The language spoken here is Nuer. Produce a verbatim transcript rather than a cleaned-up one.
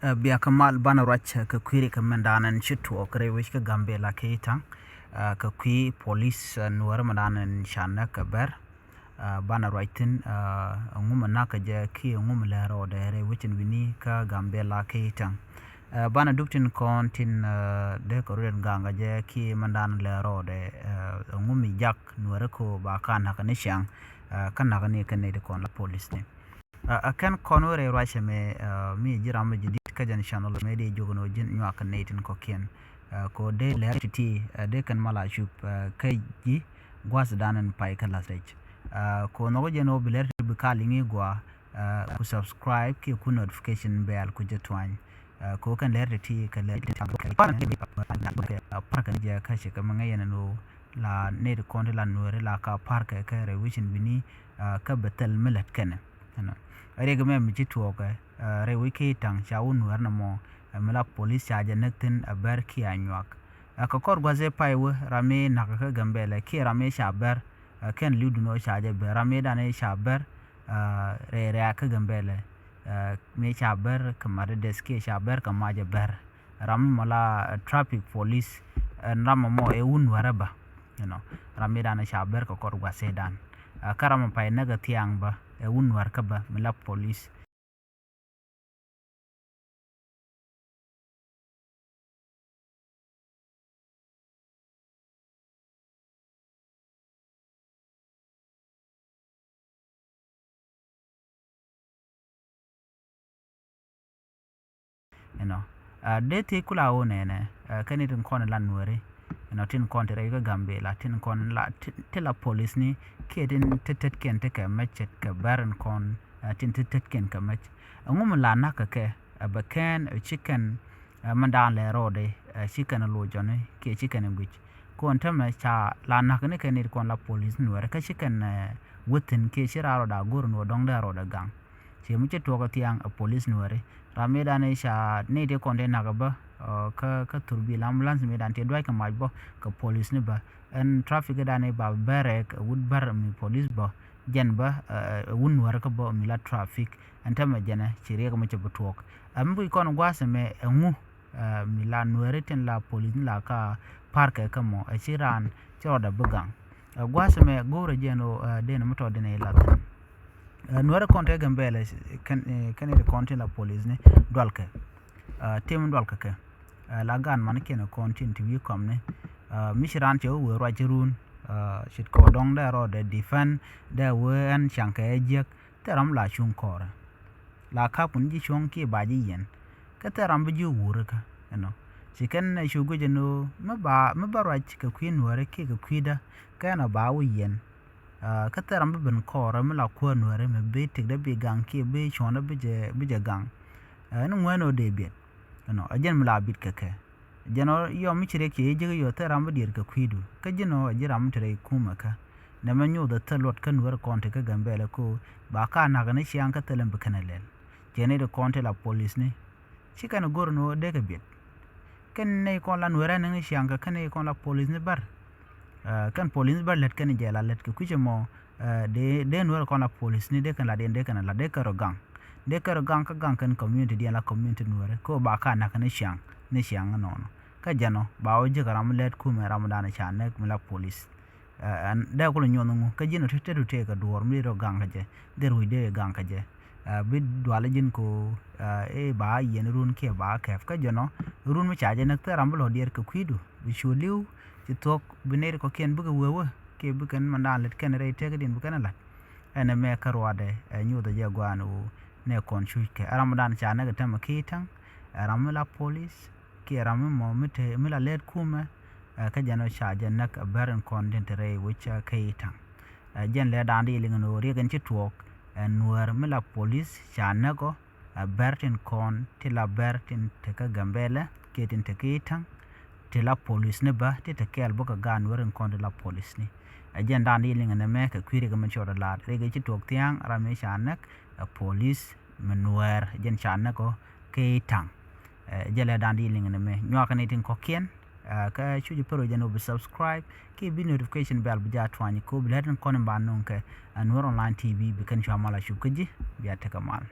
Ɛ, bia kä mal banɛ ruac kɛ kui̱ ri kɛ mɛn danɛ ci tuɔɔk rɛy wec kä Gambela kɛ Itaŋ. Ɛ, kɛ kui̱ polis, ɛ, nuɔrɛ mɛn danɛ ca näk kɛ bɛr. Ɛ, banɛ ruac thi̱n, ɛ, ɛŋu mi nakä jɛ kiɛ ɛŋu mi lɛ rɔɔdɛ rɛy wec in wi̱ni kä Gambela kɛ Itaŋ. Ɛ, banɛ dup tin kɔn tin, ɛ, dee kɛ rɔɔdɛ gaŋ kɛ jɛ kiɛ mɛn danɛ lɛ rɔɔdɛ, ɛ, ɛŋu mi jak nuɔrɛ ko ba ka nakä ni ciaŋ, ɛ, kä nakä ni kɛ nɛy ti kɔn la polis ni. Ɛ, ɛ kɛn kɔn wä rɛy ruacɛ mɛ, ɛ, mi ji̱ ram mi ji̱ di̱t kä jɛn channel mɛ dee jiök ni wä ji̱n nyuak kɛ nɛy tin kɔ̱kiɛn. Ɛ, ko dee lɛr ti ti, ɛ, dee kɛn mal a cup, ɛ, kä ji̱ gua̱th dan in pay kä lath rɛc. Ɛ, ko nhɔk jɛn wä bi lɛr ti bi ka liŋ i̱ gua, ɛ, ku subscribe kiɛ ku notification bell ku jɛ tuany. Ɛ, ko kɛn lɛr ti ti kɛ lɛr ti ti kɛ parkɛ ni jɛ kä cɛ kɛ mi ŋäc yɛn ni wä la nɛy ti kɔn ti la nuɔri la ka parkɛ kɛ rɛy wec in wi̱ni, ɛ, kä bɛ thil mi lät kɛnɛ. Ɛnɔ. Riɛk mɛ mi ci tuɔɔkɛ, ɛ, rɛy wec kä Itaŋ ca wä nuɛr nɔmɔ, ɛ, mi la polis ca jɛ näk thi̱n ɛ bɛr kiɛ a nyuak. Ɛ, kɛ kɔr gua̱th ëë pay wä ram mi nakä kä Gambela kiɛ ram mi ca bɛr, ɛ, kɛn li̱w dun ɔ ca jɛ bɛr ram mi dan ëë ca bɛr, ɛ, rɛy rɛ̈ɛ̈k kä Gambela, ɛ, mi ca bɛr kɛ Madades kiɛ ca bɛr kɛ mac ɛ bɛr. Ram mi mɔ la, ɛ, traffic police, ɛ, ram mɔ mɔ ɛ wun nuɛrɛ bä. You know, ram mi dan ca ber kɛ kɔr gua̱th ëë dan. Ɛ, kä ram mi pay näk ɛ thiaŋ bä ɛ wun nuɛr kä bä mi la polis. You know, ɛ, dee thiec kula wä nɛnɛ, ɛ, kɛn i̱ tin kɔn i̱ la nuɛri, you know, tin kɔn ti rɛy kä Gambela, tin kɔn la, ti, ti la polis ni, kiɛ tin ti tetkiɛn ti kɛ mɛc ce̱tkɛ bɛr in kɔn, ɛ, tin ti tetkiɛn kɛ mɛc. Ɛŋu mi la nakä kɛ, ɛ, bɛ kɛn, ɛ, ci kɛn, ɛ, mɛn daan lɛ rɔɔdɛ, ɛ, ci kɛn loc jɔni, kiɛ ci kɛn guic. Kɔn tämɛ ca la nakä ni kɛn i̱ kɔn la polis nuɛri, kä ci kɛn, ɛ, wä thi̱n kiɛ ci raar rɔɔdɛ a go̱r ni wä dɔ̱ŋ dee rɔɔdɛ gaŋ. Ciɛ mi ci tuɔɔk ɛ thiaŋ ɛ polis nuɛri. Ram mi dan i̱ ca ni ti kɔn ti nak ɛ bä, ɛ, kä, kä thurbil ambulance mi dan ti duac kɛ mac bä kɛ polis ni bä. Ɛn traffic dan i̱ ba bɛrɛ kɛ wut bär mi polis bä. Jɛn bä, ɛ, ɛ, wut nuɛri kä bä mi la traffic. Ɛn tämɛ jɛnɛ ci riɛk mi ci bi tuɔɔk. Ɛ mi bi kɔn gua̱a̱th ɛmɛ ɛŋu, ɛ, mi la nuɛri tin la polis ni la ka parkɛ kä mɔ, ɛ ci raan ci rɔɔdɛ bi gaŋ. Ɛ gua̱a̱th ɛmɛ go̱o̱rɛ jɛn ɣöö, ɛ, den mi tɔt den ɛ lath. Ɛ, nuɛri kɔn te Gambela, ɛ, kɛn, ɛ, kɛn i̱ kɔn tin la polis ni dualkɛ. Ɛ, tim dualkɛ kɛ. Ɛ, la gaan man kiɛn kɔn tin ti wi̱i̱ kɔm ni. Ɛ, mi ci raan cɛ wee ruac ci run. Ɛ, ce̱tkɛ dɔ̱ŋ dee rɔɔdɛ defend, dee wee ɛn caŋkɛ ɛ jiäk. Thil ram la cuŋ kɔɔrɛ. La kap kun ji̱ cuɔ̱ŋ kiɛ ba ji̱ yiɛn. Kä thil ram bi ji̱ wurikä, you know. Ci kɛn ɛ cu guic ɛn ɣöö mi ba, mi ba ruac kɛ kui̱ nuɛri kiɛ kɛ kui̱dä, kɛn ɛ ba wä yiɛn. Ɛ, kä thil ram bi ben kɔɔrɛ mi la kuäär nuɛri mi bi tikdä bi gaŋ kiɛ bi cuɔ̱ndä bi jɛ, bi jɛ gaŋ. Ɛ, ni ŋuɛn ɣöö dee biɛt. You know, ɛ jɛn mi la bit kɛ kɛ. Jɛn ɔ yɔ mi ci riɛk ci ji̱ jiäk yɔ thil ram bi diɛɛr kɛ kui̱du. Kä ji̱n ɔ ji̱ ram mi te rɛy kumɛ kä. Nɛmɛ nyothɛ thil luɔt kä nuɛri kɔn ti kä Gambela ko ba ka nakä ni ciaŋ kä thil in bi kɛn ɛ lɛl. Cɛ ni ti kɔn ti la polis ni. Ci kɛn go̱r ni wä dee kɛ biɛt. Kɛn ni kɔn la nuɛri ni ciaŋ kä kɛn ni kɔn la polis ni bär. Ɛ, kɛn polis ni bär lät kɛn jɛ la lät kɛ kui̱cɛ mɔ. Ɛ, dee, dee nuɛri kɔn la polis ni dee kɛn la diɛn dee kɛn la dee kɛn rɔ gaŋ. Dee kɛn rɔ gaŋ kä gaŋ kɛn community diɛn la community nuɛri. Kä ba ka nakä ni ciaŋ, ni ciaŋ nɔnɔ. Kä jɛn ɔ, ba wä ji̱ kɛ ram lät kumɛ ram dan ca näk mi la polis. Ɛ, ɛn dee kulɛ nyuɔth ŋu, kä ji̱n ɔ te, te du tëë kɛ duɔ̱ɔ̱r mi dee rɔ gaŋ kä jɛ, dee ruc dee gaŋ kä jɛ. Ɛ, bi dualä ji̱n ko, ɛ, ɛ ba yiɛn run kiɛ ba kɛp kä jɛn ɔ, run mi ca jɛ näk thil ram bi lɔ diɛɛr kɛ kui̱du, bi cu li̱w, ci thuɔ̱k, bi nɛy ti kɔ̱kiɛn bikɛ wee wee, kiɛ bi kɛn mandan lät kɛn rɛy tëëkdiɛn bi kɛn ɛ la̱t. Ɛn ɛmɛ kä ruaadɛ, ɛ, nyothɛ jɛ gua̱a̱n wu, nɛ kɔn cuc kɛ. Ɛ ram mandan ca näk ɛ tämɛ ki̱i̱täŋ, ɛ ram mi la polis, kiɛ ram mi mɔ mi te, mi la lät kumɛ, ɛ, kä jɛn ɔ ca jɛ näk ɛ bär in kɔn tin te rɛy wec kä Itaŋ. Ɛ, jɛn lɛ da̱a̱n di liŋ ni ɣöö riɛk in ci tuɔɔk, ɛ, nuäär mi la polis ca näk ɔ, ɛ, bär tin kɔn ti la bär tin te kä Gambela, kiɛ tin te kä Itaŋ, ti la polis ni bä, ti te kɛɛl bä kɛ gaat nuäär in kɔn ti la polis ni. Ɛ, jɛn da̱a̱n di liŋ ni mɛ kɛ kui̱ riɛk in mi cɔɔd ɛ la̱a̱t. Riɛk in ci tuɔɔk thia̱a̱ŋ, ram mi ca näk, ɛ, polis mi nuäär, jɛn ca näk ɔ, kä Itaŋ. Ɛ, jɛ lɛ da̱a̱n di liŋ ni mɛ. Nyuak ni tin kɔ̱kiɛn, ɛ, kä cu ji̱ pär wec jɛn ɔ bi subscribe, kiɛ bi notification bell bi jaa tuany, ko bi lät in kɔn in ba nuŋ kɛ, ɛ, Nuer Online T V, bi kɛn cua mal a cup kä ji̱, bia tekɛ mal.